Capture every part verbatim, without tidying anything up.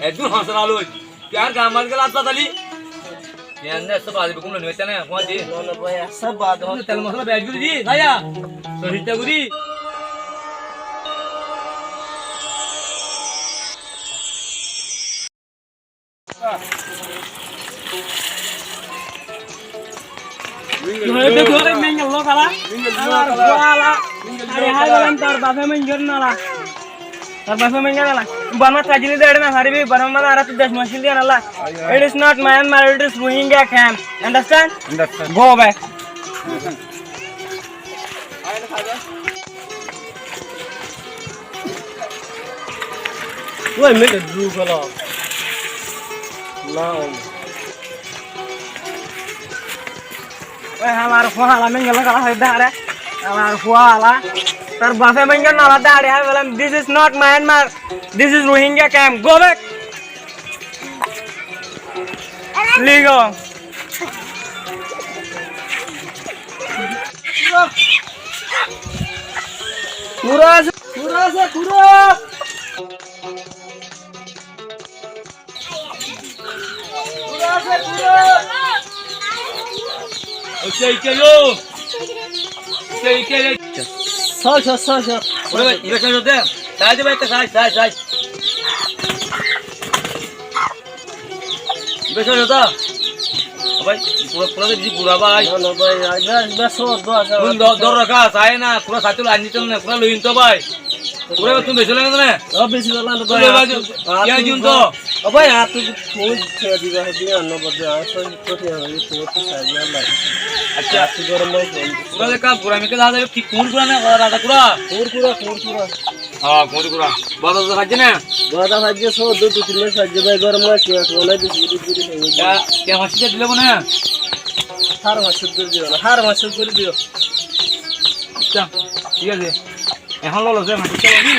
Ekdom hósala loi. Ki ar gam ar gela asfatalit? Ki ar ne sab bazi bukum loi nuwaita ne, kuwan di? No, no, bái, sab bazi. Tel mosala beci gori di, zaya. Sohita gori. Tar bafe maingar nala. Tar bafe maingar nala. Barma trajili de ede na faribi, Barma mane añára tu dec muckil diya nala. It is not Myanmar, it is Rohingya camp. Understand? Understand. Go back. Wait a minute, bro, hold on. Now. Wait, halar fua hala mengel kala hai dare. Halar fua hala. Tar bafe mengel nala dare hai bolam, "This is not Myanmar. This is Rohingya camp. Go back." Ligo. Kura asé, kura asé, kura. Kura asé, kura. Oke, oke, yo. Oke, oke, yo. Só, só, só, só. Ore bái, iba só, só de. Sai de bái, sai, sai, sai. Iba só, só de. Ó bái, kura, kura de beci gura bái. No, no, bái, iba, iba só, só, só. Dór, dór raká, sai na, kura saitó loi anito na, kura loi anito bái. Kura tumi beci loi anito na? Ó, beci loi anito bái. Tumi bái, ar tumi, kiya ar tumi diyo to? Ó bái, ar tumi fóun diya diba, diya no bade, ar tumi koti ar tumi sai diya bái. Accá. Ar tumi gorom bái. Kura de ka gura mike da de ki kuñr kura na, raza kura? Kuñr kura, kuñr kura. Há, kuñr kura. Bada da sajje na? Bada sajje, só, dui, dui tin din sajje bái, gorom bái, kiya kura na, beci, beci, beci. Kiya, kiya fañs cót dile bone? Har fañs cót gori diyo na, har fañs cót gori diyo. Accá, thík asé. Ehón lolo ze fañs cót loi.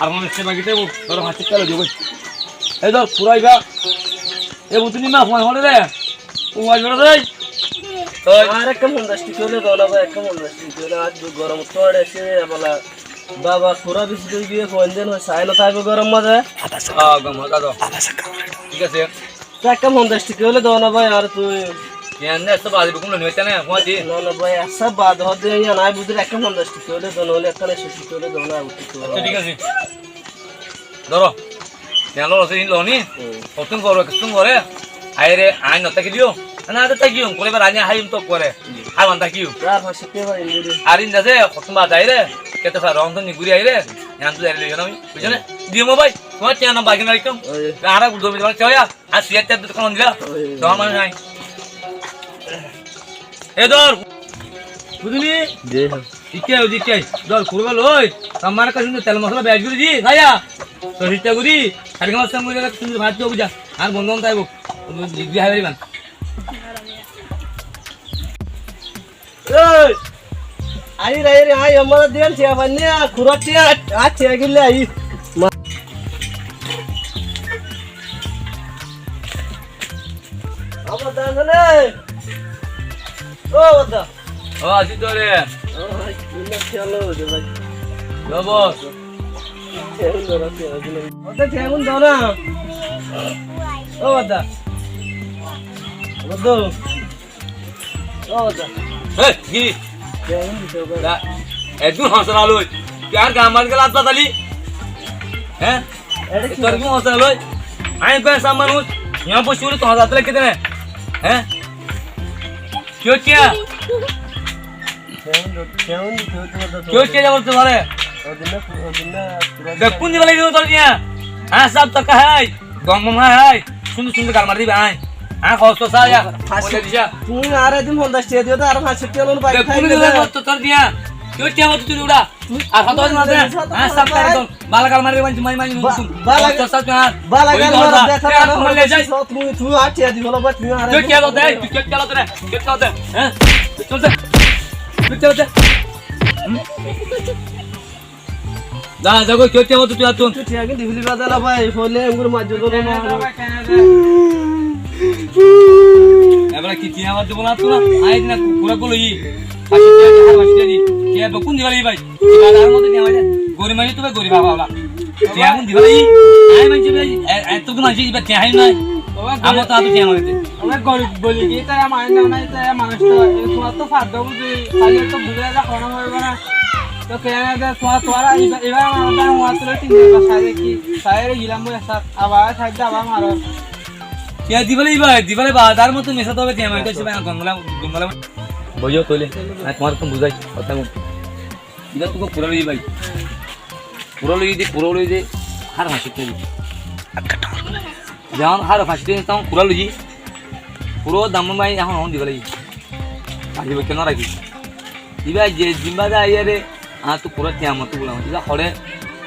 Ar mone hocce baki táibo, dóro fañs cót loi diyo bái. Ei dór, kura iba. E butuni ma fuain hore re. Fuain hore re. Ar ekka fonzaic tiya óile do na bái, ekka fonzaic tiya óile, ar gorom to ar ese abala. Baba, kura beci dóri diye, fuain den hoi, sai no táibo gorom maze. Ah, gorom maze do. Thík asé. Te ekka fonzaic tiya óile do na bái, ar tui. Iyan ne ekso badi bukum loi nuwaita ne, kuwa di? No, no bái, ekso badi hoó de, iyan añí buzí ekka fonzaic tiya óile do, noóile ekka ekso tiya óile do na, buzí to. Accá, thík asé. Dóro. Iyan lolo asé, iín loni. Hmm. Hottún fore, kissún fore. Aire, añí no tákile yó. Na, añí tákiyum, kore bar añí háiyum to kore. Háiban tákiyum. Ar fañs cót tiya bái, iín gori. Ar iín de asé, hottún badi aire. Kete fare, hottún ni gori aire. Iyan to zaile loiyum na ami. Buijjó ne? Hmm. Diyum bái. Tuáñr tiya no baki no raikkum. Oi. Añára gudor bidor tiya óiya. Ar siyar tiya dór, kán dila. Oi. Dór mane nai. E dór. Buzíli? Ji. Ikke, oi ikke. Dór, kura loi. Tar mane ekka cúndor tel mosola beci gori di, zaya. Só sista gori. Sari kama sam gori, cúndor bát diyo buza. Ar bondú bondú aibo. Buzí, buzí, hai bari ban. Ei! Aiyí re, aiyí re, aiyí, añára diyan tiya fainní, ar kura tiya, ar tiya gille aiyí. Ma-, Abar dá asé né? Ó, abar dá. Ó, así to re. Ó, bái, iín tiya loi de, bái. Yo, bos. Tiya gún dó na, tiya gún dó na. Ó, abar dá. Abar dá. Ó, abar dá. Ó, da. Hé, ki? Dá, ekdom hósala loi. Ki ar gam ar gela asfatalit? Hé? Tor ki hósala loi? Añí ekbar sam manúc. Iyan boiccé buli tor hósala loi kiyá? Hé? Kiyá, kiyá? Kiyá, kiyá boli tor hósala? Bekkún diba laibo tor iyan. Há, sab tor hái. Gom gom hái, hái. Cúndor cúndor gal mari diba, hái. Hái, hosto sa ya. Hosto disa. Tui añáre din fonzaic tiya diyo de, ar fañs cót tiya loi baki táibo de. Tui tor tiya. Tui tiya mot tui uda. Ar hoto din de. Hái, sab tar ekdom. Bala gal mari diba, mari, mari, ba-, bala, hosto sa tui ar. Bala gal mari de, tui, tui ar tiya diyo, tui añáre. Tui tiya lo de, tui tiya lo de. Hái? Tui tiya lo de. Tui tiya lo de. Hmm? Za, za, koi, kiyór tiya mot tui attún. Tui tiya gín difili bazala bái, fóile engur majjó dóno na. Ebara ki tiya mot dibó na attún na? Añí dina kura golo i. Fañs tiya di, fañs tiya di. Tiya bekkún diba lagi bái. Tiya dar mot tiya mot. Gorib manúic tui bái, gorib baba ola. Tiañ agun diba lagi. Ai manúic, e, e, tuku manúic iba tiañ hái nai. Oba, amar to atu tiañ hoite. Oba, gorib boli ki, ita ya manúic na, ita ya manúic to, e, tuáñr to fadda buzí, kali to buzí, ita hono hoibo na. To kene de, tuáñr, tuáñra iba, iba amar to, amar to tin diba saire ki, saire gilam bole sat, abar saire abar maro. Tiañ diba lagi iba, diba lagi ba, dar moto mesa to tiañ hoite, siba gomala, gomala. Boiyo toile, añí tuáñre ekkán buzái, hotá gún. Iba tuku kura loi bái. Kura loi de, kura loi de, hár fañs cót tiañ de. Zehón hár fañs cót tiañ, zehón kura loi. Kura dam bái ehón ehón diba lagi. Raki bái kiyá no raki. Iba ze din bade aiyére, añáttu kura tiañ mattu bula. Iba hore,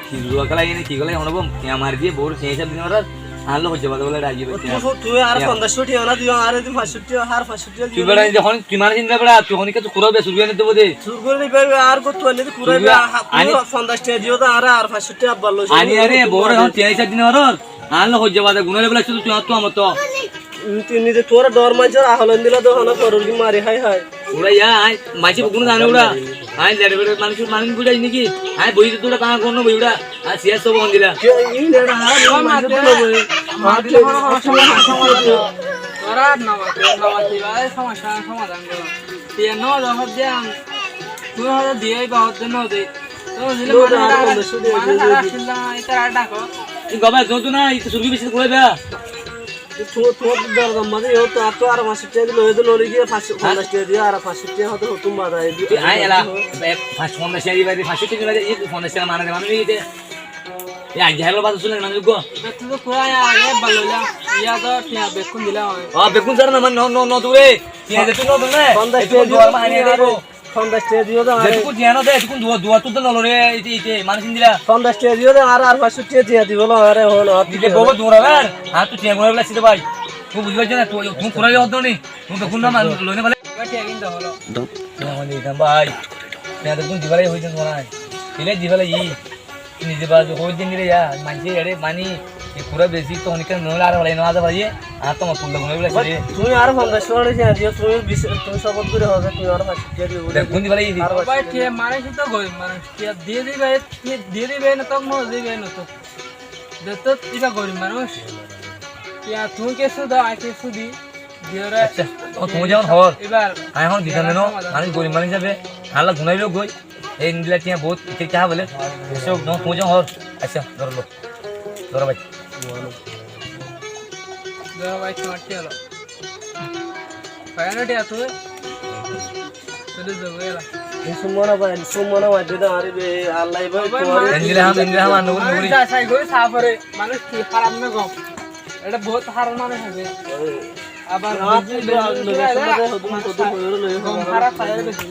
ki zua kela ene, ki kela hono bo, tiañ mari diye, bor tiañ hísab dine marar, añár loi hoijja bade bole raki bái tiañ. Tui, tui ar tiañ. Fonzaic tiañ na diyo, ar edin fañs cót tiañ, hár fañs cót tiañ diyo. Tui bera, tui honi, tui mane sinda bera, tui honi ke tui kura be, suri ene debo de. Sur gorí niba, ar gottú aní de kura be, ha, ani, fonzaic tiañ diyo de, añáre ar fañs cót tiañ abbar loi. Ani, are, bor, ehón tiañ hísab dine marar. Añár loi hoijja bade guna le bela, tui, tui, tui, amar to. Tui nize tuáñra dor manúicor ahol endilla de, hono goror ki mari hái hái. Ura ya, añí, manúic beggún zane ura. Añí lede bede manúic, manúic buçai niki. Añí boi de ura, taña kono boi ura. Añí siyas to bon dila. Ke, i lede, añí manúic to boi. Mate, mate, hono, hono, hono, hono, ura na mate, na mate, bái, somosya, somadhan goro. Tiañ no de, hoó de, añí, tui hoó de, diya, iba hoó de, no de. Tui dile no de, mane, ar mane, fonzaic cót tiañ mane, diya, ar diya. Asilla, ita ar dako. I goba, zon tu na, ita surgi bisi kura ba. Tuáñr, tuáñr dor dam maze, yó to, ar to ar fañs cót tiañ dile, yó to no ligi, fañs, fonzaic tiañ diyo, ar fañs cót tiañ hoto hoto maza, e, e, añí ela, e, fañs, fonzaic tiañ diba, fañs cót tiañ diba, e, fonzaic tiañ mane de, mane de, e, añí helo bata sule, mane go. Bekkún to kura ya, e, balo la, ya to, tiañ bekkún dila, e. O, bekkún sar na, mane, no, no, no, dure, tiañ de tu no, dure, fonzaic e, tu tiañ duar diyo, mane de, e, go. Fonzaic tiañ diyo de añáre. Zetukkún tiañ no de, etukkún duwa, duwa tulla nolore, ite, ite, mane sindila. Fonzaic tiañ diyo de añáre, ar fañs cót tiañ diya dibo lo añáre, ehón, ar ite, tiañ bobo no. Dura ber, añár tu tiañ gora bela side bái. Tui buzi faijjo na, tui, tui kura yo hotó ni, tui bekkún na man, loi na bele. Tiañ kintu holo. Do, do, ni kan bái. Tiañ bekkún diba lai hoi jen bái. Ile diba lai. Nize bade hoóidde nire ya, maincé ere mani, e kura besi to honikka no lare félai no aza félai, añár to mottor loi no félai. Tui añáre fonzaic tiañ diyo, tui bis, tui sobot gori hoó de, tui añáre fañs tiañ diyo. Bekkún diba lagi di. Ar bái, tiañ manúic to gorib manúic, tiañ diye diba, tiañ diye diba, no to no diba, no to. Zeto iba gorib manúic. Tiañ tui kessú do, añí kessú di. Accá, ó tuñí zehón hoór, añí ehón ditam no, manúic gorib manúic hísabe, añálla gunáibo goi, ei endilla tiañ bout, ite tiañ bole, accá, no, tuñí zehón hoór, accá, dóro lo, dóro bái. Dóro bái, tuáñr tiañ lo. Faiyó na tiañ tui? Tuli zogela. Endilla ham, endilla ham, ar nuguri, nuguri. Manúic ki háraf na gom? Ere bout háraf manúic asé. Abar gom háraf faiyó besi.